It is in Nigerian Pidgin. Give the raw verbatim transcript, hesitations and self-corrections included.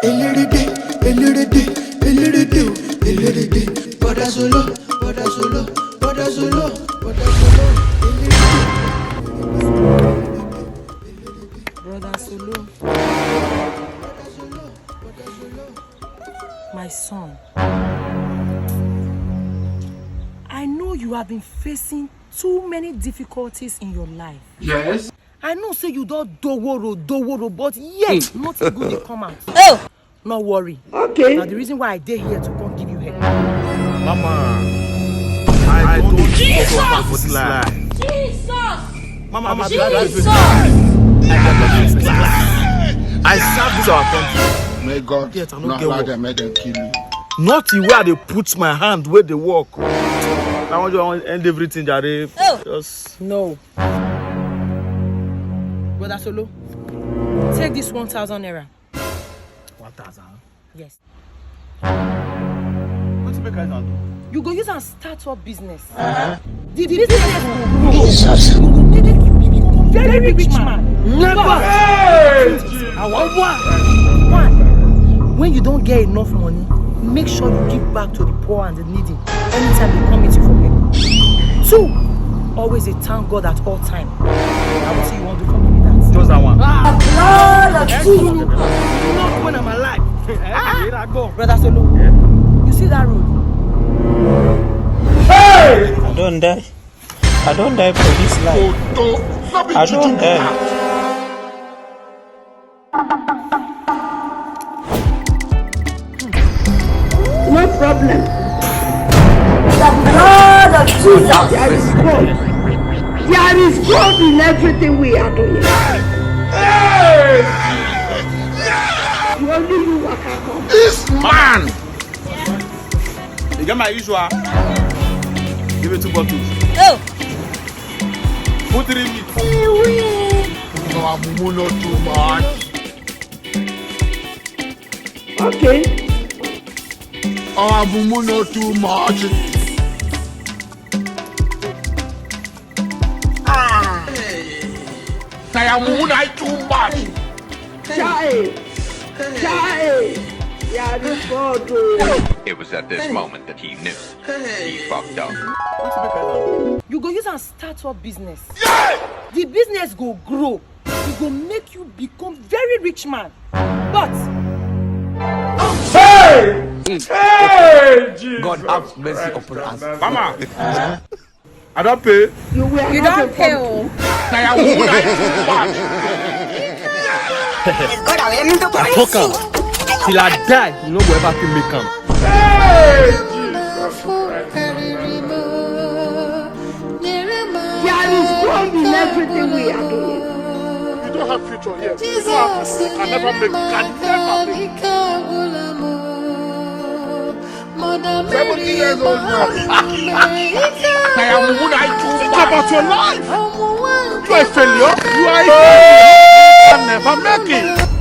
Eléré dé, eléré dé, eléré dé o, eléré dé. Bọ́dà solo, bọ́dà solo, bọ́dà solo, bọ́dà solo, eléré dé. Brother Solo, my son, I know you have been facing too many difficulties in your life. Yes. I know say you don doworo, doworo, but yet nothing good dey come out. Oh! No worry. Okay. Na the reason why I dey here to come give you help. Mama, I don't do this for this life. Jesus! Mama, I'm a Jesus! I serve this our country. May God Yes, I no not get allow work. Them, make them kill you. Nothing where they put my hand where they work. I want you to end everything, Jare. Oh. Just No. Brother Solo, take this one thousand naira. One thousand. Yes. What you make I do? You go use and start up business. The business go grow. You go make you become very rich man. Never. One, when you don't get enough money, make sure you give back to the poor and the needy anytime they come meet you for help. Two, always a thank God at all time. Na wetin you wan do for me be that. Just that one. Blood of Jesus. Not when I'm alive. Brother Solo, you see that road? I don't die. I don't die for this life. I don't die. No problem. The blood of Jesus, there is God. There is God in everything we are doing. You only you waka come. This man. You get my usual. Give me two bottles. Oh! Put three meat. Our mumu not too much. Okay. Our mumu not too much. Ah. Our mumu not too much. Chai. Chai. There is God. Oh. It was at this moment that he knew. He fucked up. You go use and start up business. The business go grow. E go make you become very rich man. But Hey! Hey! Jesus God have mercy Christ upon us. of Nazareth. Mama, I don't pay. You were you not don't a pay pumpkin. o. I talk am. Till I die, you no go ever fit make am. Hey! Jesus Christ. There is God in everything we are doing. You don't have future here. You don't have future. You can never make it. Can never make it. Seventy years old now. I am woman. I do Think about your life. You are a failure. You are a failure. You can never make it.